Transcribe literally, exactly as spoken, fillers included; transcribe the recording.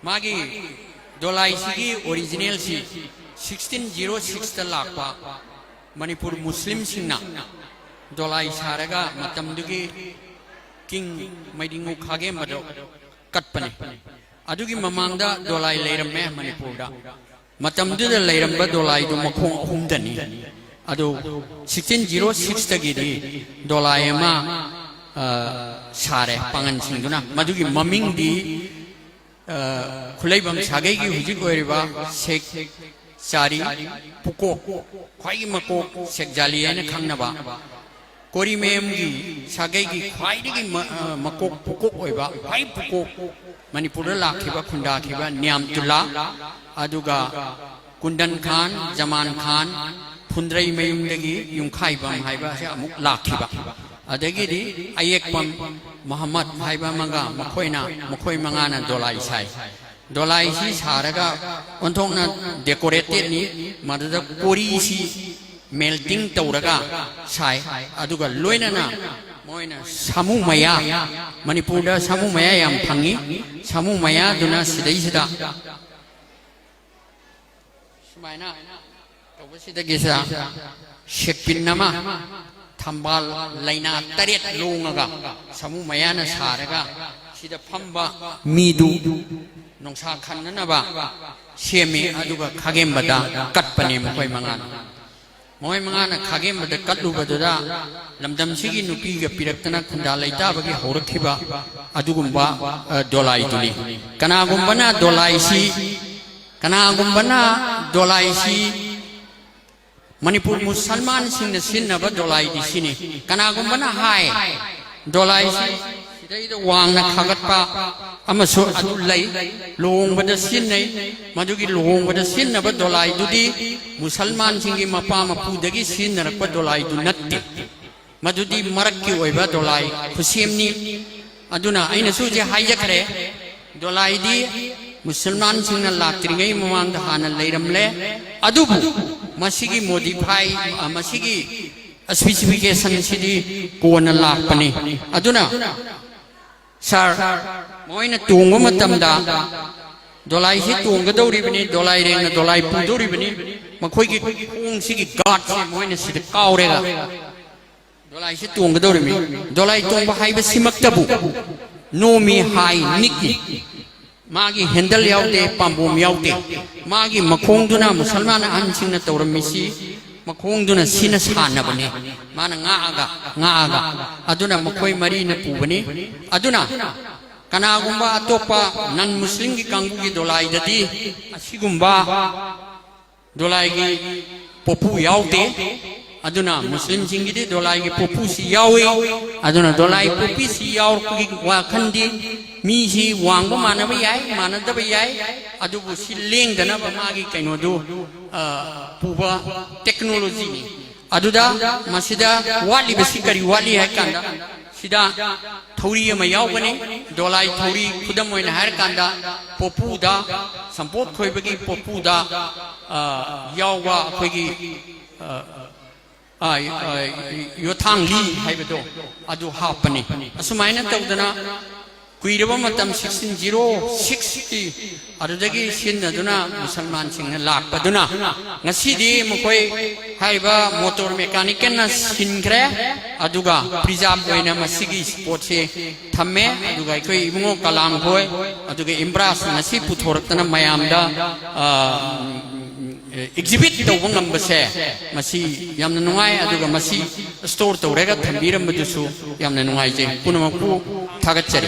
ꯃꯥꯒꯤ ꯗꯣꯂꯥꯏꯁꯤꯒꯤ ꯑꯣꯔꯤꯖꯤꯅꯦꯜꯁꯤ sixteen zero ꯁꯤꯛꯁꯇ ꯂꯥꯛꯄ, ꯃꯅꯤꯄꯨꯔ ꯃꯨꯁꯂꯤꯝꯁꯤꯡꯅ ꯗꯣꯂꯥꯏ ꯁꯥꯔꯒ ꯃꯇꯝꯗꯨꯒꯤ ꯀꯤꯡ ꯃꯩꯗꯤꯡꯉꯨ ꯈꯥꯒꯦꯝꯕꯗꯣ ꯀꯠꯄꯅꯤ꯫ ꯑꯗꯨꯒꯤ ꯃꯃꯥꯡꯗ ꯗꯣꯂꯥꯏ ꯂꯩꯔꯝꯃꯦ ꯃꯅꯤꯄꯨꯔꯗ꯫ ꯃꯇꯝꯗꯨꯗ ꯂꯩꯔꯝꯕ ꯗꯣꯂꯥꯏꯗꯨ ꯃꯈꯣꯡ ꯑꯍꯨꯝꯗꯅꯤ꯫ ꯑꯗꯨ ꯁꯤꯛꯁꯇꯤꯟ ꯖꯤꯔꯣ ꯁꯤꯛꯁꯇꯒꯤꯗꯤ ꯗꯣꯂꯥꯏ ꯑꯃ, ꯑ, ꯁꯥꯔꯦ ꯄꯥꯉꯟꯁꯤꯡꯗꯨꯅ꯫ ꯃꯗꯨꯒꯤ ꯃꯃꯤꯡꯗꯤ, ꯑ, ꯈꯨꯂꯩꯕꯝ ꯁꯥꯒꯩꯒꯤ ꯍꯧꯖꯤꯛ ꯑꯣꯏꯔꯤꯕ ꯁꯦꯛ ꯆꯥꯔꯤ ꯄꯨꯀꯣꯛ, ꯈ꯭ꯋꯥꯏꯒꯤ ꯃꯀꯣꯛ ꯁꯦꯛ ꯖꯥꯂꯤ ꯍꯥꯏꯅ ꯈꯪꯅꯕ, ꯀꯣꯔꯤꯃꯌꯨꯝꯒꯤ ꯁꯥꯒꯩꯒꯤ ꯈ꯭ꯋꯥꯏꯗꯒꯤ ꯃ-, ꯑ, ꯃꯀꯣꯛ ꯄꯨꯀꯣꯛ ꯑꯣꯏꯕ, ꯈ꯭ꯋꯥꯏ ꯄꯨꯀꯣꯛ ꯃꯅꯤꯄꯨꯔꯗ ꯂꯥꯛꯈꯤꯕ, ꯈꯨꯟꯗꯥꯈꯤꯕ ꯅꯤꯌꯥꯝꯇꯨꯜꯂꯥ, ꯑꯗꯨꯒ ꯀꯨꯟꯗꯟ ꯈꯥꯟ, ꯖꯃꯥꯟ ꯈꯥꯟ, ꯐꯨꯟꯗ꯭ꯔꯩꯃꯌꯨꯝꯗꯒꯤ ꯌꯨꯝꯈꯥꯏꯕꯝ ꯍꯥꯏꯕ ꯑꯁꯤ ꯑꯃꯨꯛ ꯂꯥꯛꯈꯤꯕ, ꯑꯗꯒꯤꯗꯤ ꯑꯌꯦꯛꯄꯝ ꯃꯣꯍꯝꯃꯗ ꯍꯥꯏꯕ ꯑꯃꯒ, ꯃꯈꯣꯏꯅ, ꯃꯈꯣꯏ ꯃꯉꯥꯅ ꯗꯣꯂꯥꯏ ꯁꯥꯏ꯫ ꯗꯣꯂꯥꯏꯁꯤ ꯁꯥꯔꯒ ꯑꯣꯟꯊꯣꯛꯅ ꯗꯦꯀꯣꯔꯦꯇꯦꯠꯅꯤ꯫ ꯃꯗꯨꯗ ꯀꯣꯔꯤꯁꯤ ꯃꯦꯜꯇꯤꯡ ꯇꯧꯔꯒ ꯁꯥꯏ꯫ ꯑꯗꯨꯒ ꯂꯣꯏꯅꯅ ꯃꯣꯏꯅ ꯁꯥꯃꯨ ꯃꯌꯥ, ꯃꯅꯤꯄꯨꯔꯗ ꯁꯥꯃꯨ ꯃꯌꯥ ꯌꯥꯝ ꯐꯪꯉꯤ꯫ ꯁꯥꯃꯨ ꯃꯌꯥꯗꯨꯅ ꯁꯤꯗꯩꯁꯤꯗ ꯁꯨꯃꯥꯏꯅ ꯇꯧꯕꯁꯤꯗꯒꯤꯁꯤꯗ ꯁꯦꯛꯄꯤꯟ ꯑꯃ, ꯊꯝꯕꯥꯜ ꯂꯩꯅꯥ ꯇꯔꯦꯠ ꯂꯣꯡꯉꯒ ꯁꯥꯃꯨ ꯃꯌꯥꯅ ꯁꯥꯔꯒ ꯁꯤꯗ ꯐꯝꯕ ꯃꯤꯗꯨ ꯅꯨꯡꯁꯥ ꯈꯟꯅꯅꯕ ꯁꯦꯝꯃꯤ꯫ ꯑꯗꯨꯒ ꯈꯥꯒꯦꯝꯕꯗ ꯀꯠꯄꯅꯤ ꯃꯈꯣꯏ ꯃꯉꯥꯅ꯫ ꯃꯈꯣꯏ ꯃꯉꯥꯅ ꯈꯥꯒꯦꯝꯕꯗ ꯀꯠꯂꯨꯕꯗꯨꯗ ꯂꯝꯗꯝꯁꯤꯒꯤ ꯅꯨꯄꯤꯒ ꯄꯤꯔꯛꯇꯅ ꯈꯨꯟꯗꯥ ꯂꯩꯇꯥꯕꯒꯤ ꯍꯧꯔꯛꯈꯤꯕ ꯑꯗꯨꯒꯨꯝꯕ, ꯑ, ꯗꯣꯂꯥꯏꯗꯨꯅꯤ꯫ ꯀꯅꯥꯒꯨꯝꯕꯅ ꯗꯣꯂꯥꯏꯁꯤ, ꯀꯅꯥꯒꯨꯝꯕꯅ ꯗꯣꯂꯥꯏꯁꯤ ꯃꯅꯤꯄꯨꯔ ꯃꯨꯁꯜꯃꯥꯟꯁꯤꯡꯅ ꯁꯤꯖꯤꯟꯅꯕ ꯗꯣꯂꯥꯏꯗꯤ ꯁꯤꯅꯤ꯫ ꯀꯅꯥꯒꯨꯝꯕꯅ ꯍꯥꯏ, ꯗꯣꯂꯥꯏꯁꯤ ꯁꯤꯗꯩꯗ ꯋꯥꯡꯅ ꯈꯥꯒꯠꯄ ꯑꯃꯁꯨ ꯑꯗꯨ ꯂꯩ꯫ ꯂꯨꯍꯣꯡꯕꯗ ꯁꯤꯖꯤꯟꯅꯩ꯫ ꯃꯗꯨꯒꯤ ꯂꯨꯍꯣꯡꯕꯗ ꯁꯤꯖꯤꯟꯅꯕ ꯗꯣꯂꯥꯏꯗꯨꯗꯤ ꯃꯨꯁꯜꯃꯥꯟꯁꯤꯡꯒꯤ ꯃꯄꯥ ꯃꯄꯨꯗꯒꯤ ꯁꯤꯖꯤꯟꯅꯔꯛꯄ ꯗꯣꯂꯥꯏꯗꯨ ꯅꯠꯇꯦ꯫ ꯃꯗꯨꯗꯤ ꯃꯔꯛꯀꯤ ꯑꯣꯏꯕ ꯗꯣꯂꯥꯏ ꯈꯨꯠꯁꯦꯝꯅꯤ꯫ ꯑꯗꯨꯅ ꯑꯩꯅꯁꯨ ꯍꯧꯖꯤꯛ ꯍꯥꯏꯖꯈ꯭ꯔꯦ, ꯗꯣꯂꯥꯏꯗꯤ ꯃꯨꯁꯜꯃꯥꯟꯁꯤꯡꯅ ꯂꯥꯛꯇ꯭ꯔꯤꯉꯩ ꯃꯃꯥꯡꯗ ꯍꯥꯟꯅ ꯂꯩꯔꯝꯂꯦ꯫ ꯑꯗꯨꯕꯨ ꯃꯁꯤꯒꯤ ꯃꯣꯗꯤꯐꯥꯏ, ꯑ, ꯃꯁꯤꯒꯤ ꯁ꯭ꯄꯦꯁꯤꯐꯤꯀꯦꯁꯟꯁꯤꯗꯤ ꯀꯣꯟꯅ ꯂꯥꯛꯄꯅꯤ꯫ ꯑꯗꯨꯅ ꯁꯥꯔ, ꯃꯣꯏꯅ ꯇꯣꯡꯕ ꯃꯇꯝꯗ ꯗꯣꯂꯥꯏꯁꯤ ꯇꯣꯡꯒꯗꯧꯔꯤꯕꯅꯤ, ꯗꯣꯂꯥꯏ ꯔꯦꯡꯅ ꯗꯣꯂꯥꯏ ꯄꯨꯗꯧꯔꯤꯕꯅꯤ꯫ ꯃꯈꯣꯏꯒꯤ ꯈꯣꯡꯁꯤꯒꯤ ꯒꯥꯔꯗꯁꯦ ꯃꯣꯏꯅ ꯁꯤꯗ ꯀꯥꯎꯔꯦꯒ ꯗꯣꯂꯥꯏꯁꯤ ꯇꯣꯡꯒꯗꯧꯔꯤꯕꯅꯤ꯫ ꯗꯣꯂꯥꯏ ꯇꯣꯡꯕ ꯍꯥꯏꯕꯁꯤꯃꯛꯇꯕꯨ ꯅꯣꯃꯤ ꯍꯥꯏ ꯅꯤꯛꯏ꯫ ꯃꯥꯒꯤ ꯍꯦꯟꯗꯜ ꯌꯥꯎꯗꯦ, ꯄꯥꯝꯕꯣꯝ ꯌꯥꯎꯗꯦ꯫ ꯃꯥꯒꯤ ꯃꯈꯣꯡꯗꯨꯅ ꯃꯨꯁꯜꯃꯥꯟ ꯑꯍꯟꯁꯤꯡꯅ ꯇꯧꯔꯝꯃꯤꯁꯤ, ꯃꯈꯣꯡꯗꯨꯅ ꯁꯤꯅ ꯁꯥꯟꯅꯕꯅꯤ꯫ ꯃꯥꯅ ꯉꯥꯛꯑꯒ, ꯉꯥꯛꯑꯒ꯫ ꯑꯗꯨꯅ ꯃꯈꯣꯏ ꯃꯔꯤꯅ ꯄꯨꯕꯅꯤ꯫ ꯑꯗꯨꯅ ꯀꯅꯥꯒꯨꯝꯕ ꯑꯇꯣꯞꯄ ꯅꯟ ꯃꯨꯁꯂꯤꯝꯒꯤ ꯀꯥꯡꯕꯨꯒꯤ ꯗꯣꯂꯥꯏꯗꯗꯤ ꯑꯁꯤꯒꯨꯝꯕ ꯗꯣꯂꯥꯏꯒꯤ ꯄꯣꯄꯨ ꯌꯥꯎꯗꯦ꯫ ꯑꯗꯨꯅ ꯃꯨꯁꯂꯤꯝꯁꯤꯡꯒꯤꯗꯤ ꯗꯣꯂꯥꯏꯒꯤ ꯄꯣꯄꯨꯁꯤ ꯌꯥꯎꯏ꯫ ꯑꯗꯨꯅ ꯗꯣꯂꯥꯏ ꯄꯣꯄꯤꯁꯤ ꯌꯥꯎꯔꯛꯄꯒꯤ ꯋꯥꯈꯜꯗꯤ ꯃꯤꯁꯤ ꯋꯥꯡꯕ ꯃꯥꯟꯅꯕ ꯌꯥꯏ, ꯃꯥꯟꯅꯗꯕ ꯌꯥꯏ, ꯑꯗꯨꯕꯨ ꯁꯤ ꯂꯦꯡꯗꯅꯕ ꯃꯥꯒꯤ ꯀꯩꯅꯣꯗꯨ, ꯑ, ꯄꯨꯕ ꯇꯦꯛꯅꯣꯂꯣꯖꯤꯅꯤ꯫ ꯑꯗꯨꯗ ꯃꯁꯤꯗ ꯋꯥꯠꯂꯤꯕꯁꯤ ꯀꯔꯤ ꯋꯥꯠꯂꯤ ꯍꯥꯏ ꯀꯥꯟꯗ, ꯁꯤꯗ ꯊꯧꯔꯤ ꯑꯃ ꯌꯥꯎꯒꯅꯤ꯫ ꯗꯣꯂꯥꯏ ꯊꯧꯔꯤ, ꯈꯨꯗꯝ ꯑꯣꯏꯅ ꯍꯥꯏꯔꯀꯥꯟꯗ, ꯄꯣꯄꯨꯗ, ꯁꯝꯄꯣꯠ ꯈꯣꯏꯕꯒꯤ ꯄꯣꯄꯨꯗ, ꯑ, ꯌꯥꯎꯕ ꯑꯩꯈꯣꯏꯒꯤ, ꯑ, ꯑ, ꯑ, ꯌꯣꯊꯥꯡꯂꯤ ꯍꯥꯏꯕꯗꯣ, ꯑꯗꯨ ꯍꯥꯞꯄꯅꯤ꯫ ꯑꯁꯨꯃꯥꯏꯅ ꯇꯧꯗꯅ ꯀꯨꯏꯔꯕ ꯃꯇꯝ, ꯁꯤꯛꯁꯇꯤꯟ ꯖꯤꯔꯣ ꯁꯤꯛꯁꯀꯤ ꯑꯗꯨꯗꯒꯤ ꯁꯤꯖꯤꯟꯅꯗꯨꯅ ꯃꯨꯁꯜꯃꯥꯟꯁꯤꯡꯅ ꯂꯥꯛꯄꯗꯨꯅ ꯉꯁꯤꯗꯤ ꯃꯈꯣꯏ ꯍꯥꯏꯔꯤꯕ ꯃꯣꯇꯣꯔ ꯃꯦꯀꯥꯅꯤꯀꯦꯜꯅ ꯁꯤꯟꯈ꯭ꯔꯦ꯫ ꯑꯗꯨꯒ ꯄ꯭ꯔꯤꯖꯥꯕ ꯑꯣꯏꯅ ꯃꯁꯤꯒꯤ ꯁ꯭ꯄꯣꯠꯁꯦ ꯊꯝꯃꯦ꯫ ꯑꯗꯨꯒ ꯑꯩꯈꯣꯏ ꯏꯕꯨꯡꯉꯣ ꯀꯂꯥꯝ ꯈꯣꯏ, ꯑꯗꯨꯒ ꯏꯝꯕ꯭ꯔꯥꯁ ꯉꯁꯤ ꯄꯨꯊꯣꯔꯛꯇꯅ ꯃꯌꯥꯝꯗ, ꯑ, ꯑꯦꯛꯖꯤꯕꯤꯠ ꯇꯧꯕ ꯉꯝꯕꯁꯦ, ꯃꯁꯤ ꯌꯥꯝꯅ ꯅꯨꯡꯉꯥꯏ꯫ ꯑꯗꯨꯒ ꯃꯁꯤ ꯁ꯭ꯇꯣꯔ ꯇꯧꯔꯒ ꯊꯝꯕꯤꯔꯝꯕꯗꯨꯁꯨ ꯌꯥꯝꯅ ꯅꯨꯡꯉꯥꯏꯖꯩ꯫ ꯄꯨꯝꯅꯃꯛꯄꯨ ꯊꯥꯒꯠꯆꯔꯤ꯫